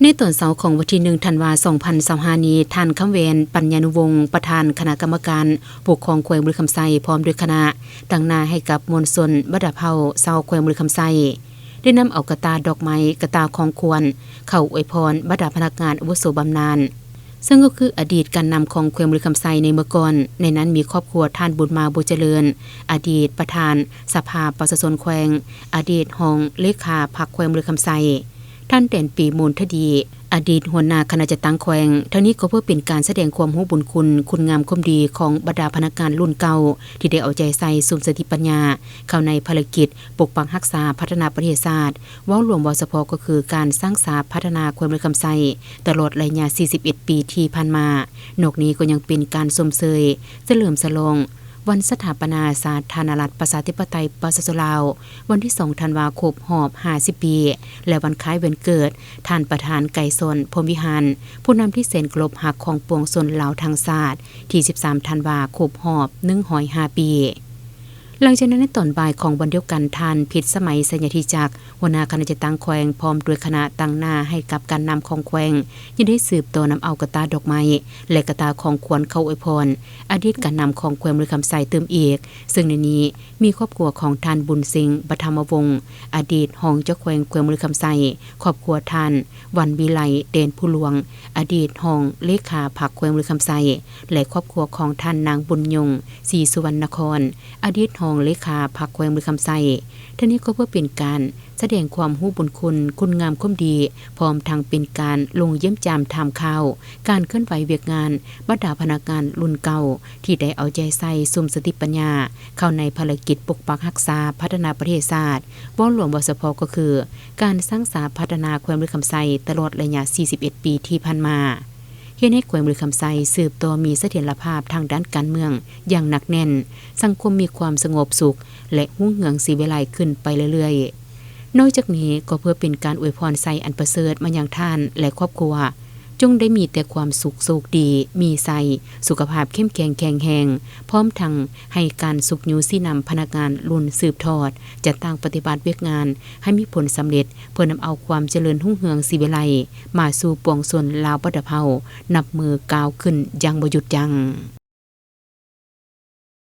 ໃນຕອນເຊົ້າຂອງວັນທີໜຶ່ງ ທັນວາ ສອງພັນຊາວຫ້ານີ້, ທ່ານ ຄຳແຫວນ ປັນຍານຸວົງ ປະທານຄະນະກຳມະການປົກຄອງແຂວງບໍລິຄຳໄຊ ພ້ອມດ້ວຍຄະນະ ຕາງໜ້າໃຫ້ກັບມວນຊົນບັນດາເຜົ່າຊາວແຂວງບໍລິຄຳໄຊ ໄດ້ນຳເອົາກະຕ່າດອກໄມ້, ກະຕ່າຂອງຂວັນ ເຂົ້າອວຍພອນບັນດາພະນັກງານອາວຸໂສບຳນານ ເຊິ່ງກໍຄືອະດີດການນຳຂອງແຂວງບໍລິຄຳໄຊໃນເມື່ອກ່ອນ. ໃນນັ້ນມີຄອບຄົວທ່ານ ບຸນມາ ບົວຈະເລີນ ອະດີດປະທານສະພາປະຊາຊົນແຂວງ, ອະດີດຮອງເລຂາພັກແຂວງບໍລິຄຳໄຊ, ທ່ານ ແດນປີ ມູນທະດີ ອະດີດຫົວໜ້າຄະນະຈັດຕັ້ງແຂວງ. ທັງນີ້ກໍເພື່ອເປັນການສະແດງຄວາມຮູ້ບຸນຄຸນ, ຄຸນງາມຄວາມດີຂອງບັນດາພະນັກງານລຸ້ນເກົ່າ ທີ່ໄດ້ເອົາໃຈໃສ່ສຸມສະຕິປັນຍາເຂົ້າໃນພາລະກິດປົກປັກຮັກສາ, ພັດທະນາປະເທດຊາດ, ເວົ້າລວມເວົ້າສະເພາະກໍຄືການສ້າງສາພັດທະນາແຂວງບໍລິຄຳໄຊ ຕະຫຼອດໄລຍະ ສີ່ສິບເອັດ ປີທີ່ຜ່ານມາ. ນອກນີ້ກໍຍັງເປັນການຊົມເຊີຍສະເຫຼີມສະຫຼອງວັນສະຖາປະນາສາທາລະນະລັດ ປະຊາທິປະໄຕ ປະຊາຊົນລາວ ວັນທີສອງ ທັນວາ ຄົບຮອບ ຫ້າສິບ ປີ ແລະ ວັນຄ້າຍວັນເກີດທ່ານປະທານ ໄກສອນ ພົມວິຫານ ຜູ້ນຳທີ່ແສນເຄົາລົບຮັກຂອງປວງຊົນລາວທັງຊາດ ທີສິບສາມ ທັນວາ ຄົບຮອບ ໜຶ່ງຮ້ອຍຫ້າ ປີ. ຫຼັງຈາກນັ້ນໃນຕອນບ່າຍຂອງວັນດຽວກັນ, ທ່ານ ພິດສະໄໝ ໄຊຍະທິຈັກ ຫົວໜ້າຄະນະຈັດຕັ້ງແຂວງ ພ້ອມດ້ວຍຄະນະຕາງໜ້າໃຫ້ກັບການນຳຂອງແຂວງ ຍັງໄດ້ສືບຕໍ່ນຳເອົາກະຕ່າດອກໄມ້ ແລະ ກະຕ່າຂອງຂວັນເຂົ້າອວຍພອນອະດີດການນຳຂອງແຂວງບໍລິຄຳໄຊຕື່ມອີກ, ເຊິ່ງໃນນີ້ມີຄອບຄົວຂອງທ່ານ ບຸນເຊັງ ປະທຳມະວົງ ອະດີດຮອງເຈົ້າແຂວງແຂວງບໍລິຄຳໄຊ, ຄອບຄົວທ່ານ ວັນວິໄລ ແດນພູຫຼວງ ອະດີດຮອງເລຂາພັກແຂວງບໍລິຄຳໄຊ ແລະ ຄອບຄົວຂອງທ່ານນາງ ບຸນຍົງ ສີສຸວັນນະຄອນ ອະດີດຮອງເລຂາພັກແຂວງບໍລິຄຳໄຊ. ທັງນີ້ກໍເພື່ອເປັນການສະແດງຄວາມຮູ້ບຸນຄຸນ, ຄຸນງາມຄວາມດີ, ພ້ອມທັງເປັນການລົງຢ້ຽມຢາມຖາມຂ່າວການເຄື່ອນໄຫວວຽກງານບັນດາພະນັກງານລຸ້ນເກົ່າ ທີ່ໄດ້ເອົາໃຈໃສ່ສຸມສະຕິປັນຍາເຂົ້າໃນພາລະກິດປົກປັກຮັກສາ, ພັດທະນາປະເທດຊາດ, ເວົ້າລວມເວົ້າສະເພາະກໍຄື ການສ້າງສາພັດທະນາແຂວງບໍລິຄຳໄຊຕະຫຼອດໄລຍະ ສີ່ສິບເອັດ ປີທີ່ຜ່ານມາ, ເຮັດໃຫ້ແຂວງບໍລິຄຳໄຊສືບຕໍ່ມີສະຖຽນລະພາບທາງດ້ານການເມືອງຢ່າງໜັກແໜ້ນ, ສັງຄົມມີຄວາມສະຫງົບສຸກ ແລະ ຮຸ່ງເຮືອງສີວິໄລຂຶ້ນໄປເລື້ອຍໆ. ນອກຈາກນີ້ກໍເພື່ອເປັນການອວຍພອນໄຊອັນປະເສີດມາຍັງທ່ານ ແລະ ຄອບຄົວ, ຈົ່ງໄດ້ມີແຕ່ຄວາມສຸກໂຊກດີ, ມີໄຊ, ສຸຂະພາບເຂັ້ມແຂງແຂງແຮງ, ພ້ອມທັງໃຫ້ການຊຸກຍູ້ຊີ້ນຳພະນັກງານລຸ້ນສືບທອດ, ຈັດຕັ້ງປະຕິບັດວຽກງານໃຫ້ມີຜົນສຳເລັດ, ເພື່ອນຳເອົາຄວາມຈະເລີນຮຸ່ງເຮືອງສີວິໄລມາສູ່ປວງຊົນລາວບັນດາເຜົ່າ ນັບມື້ກ້າວຂຶ້ນຢ່າງບໍ່ຢຸດຢັ້ງ.